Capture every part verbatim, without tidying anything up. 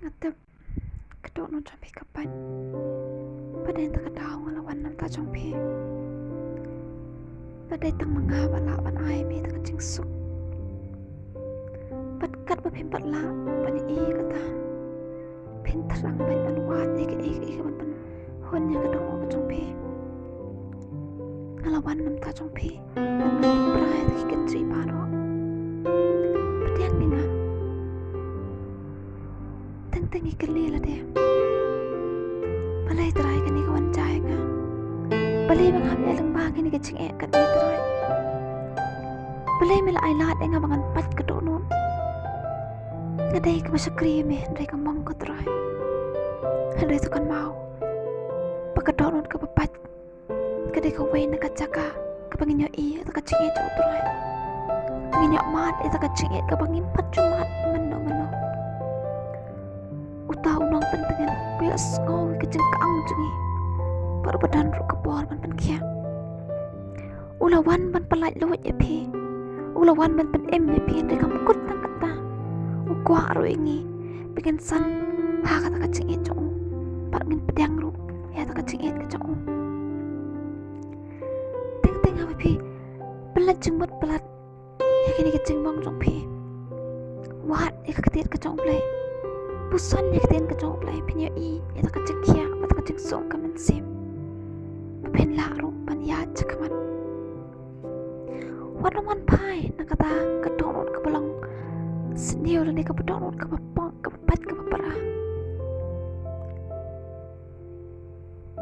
Nga tip ka dohnud jong phi ka pait. Bad dei na kata ka daw nga la wan na ka bynta jong phi. Bad dei tang ma nga ba lah ban ai ïa phi ïa ka jingsuk. Bad katba phim pat lah ban ïohi ïa kata, phin thrang ban, ban wad ïa kaei kaei kaban pynhun ïa ka dohnud ka jong phi. Nga la wan na ka bynta jong phi. Ban pynpra ïa ki kynjri baroh. Pdiang ïa nga. Teng teng ïa kylli lade. Balei Trai kane ka wan jia ïa nga? Balei ba nga hap ïa lyngba kane ka jingeh katne Trai? Balei me la ai lad ïa nga ba ngan pait ka dohnud? Nga dei kaba shakri ïa me hynrei ka mong ko Trai. Hynrei to kynmaw ba ka dohnud kaba pait ka dei kawei na ka jaka kaba ngin ïohi ïa ka jingïeit jong u Trai. Ngin ïoh mad ïa ka jingïeit kaba ngim pat ju mad mynno mynno. Uta u nongpyntngen u ïohsngew ïa ka jingkang jong ngi. Bad uba don ruh ka bor ban pynkhiah. U la wan ban pyllait luid ïa phi. U la wan ban pynim ïa phi, hynrei kam kut tang kata. U kwah ruh ïa ngi ba ngin san ha kata ka jingïeit jong u. Bad ngin pdiang ruh ïa kata ka jingïeit ka jong u. Teng teng haba phi pynlait jingmut palat ïa kane ka jingmong jong phi, wad ïa ka ktien ka jong U Blei. Puson ïa ka ktien ka jong U Blei, phin ïohi ïa kata ka jingkhiah bad ka jingsuk ka mynsiem. Ba phin lah ruh ban ïaid shakhmat. Wat nym wan phai na kata ka dohnud kaba long sniew lane kaba dohnud kaba pang, kaba pait, kaba pra.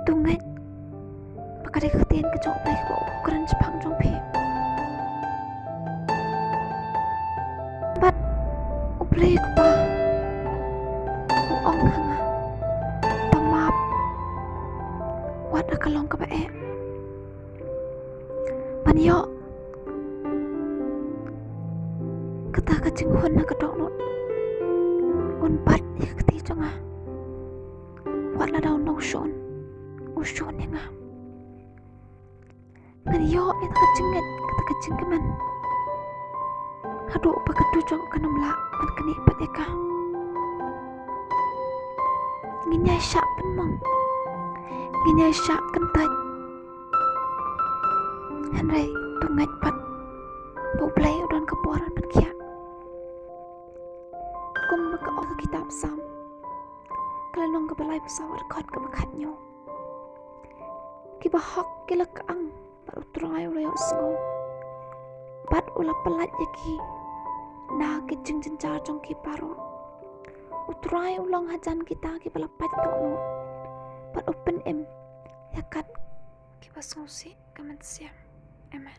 To ngeit ba ka dei ka ktien ka jong U Blei kaba u kren shaphang jong phi. Bad U Blei u Kpa u ong ha nga, to map wat la ka long kaba eh. Ban ïoh kata ka jinghun na ka dohnud, un bat ïa ka kti jong nga. Wat lada uno u shun, u shun ïa nga. Ngan ïoh ïa kata ka jingngeit, kata ka jingkmen, haduh ba ka dujok kan ym lah ban knieh pat ïa ka. Ngin ïai shah pynmong, ngin ïai shah kyntait. Hynrei to ngeit pat ba U Blei u don ka bor ban pynkhiah. Kumba ka ong ka kitab Salm, ka lynnong kaba laiphew saw, dkhot kaba khathynñiew. Kiba hok ki la kyang, bad U Trai u la ïohsngew, bad u la pyllait ïa ki na ki jingjynjar jong ki baroh. U Trai u long hajan kita kiba la pait dohnud, bad u pynim ïa kat kiba sngewsih ka mynsiem. Amen.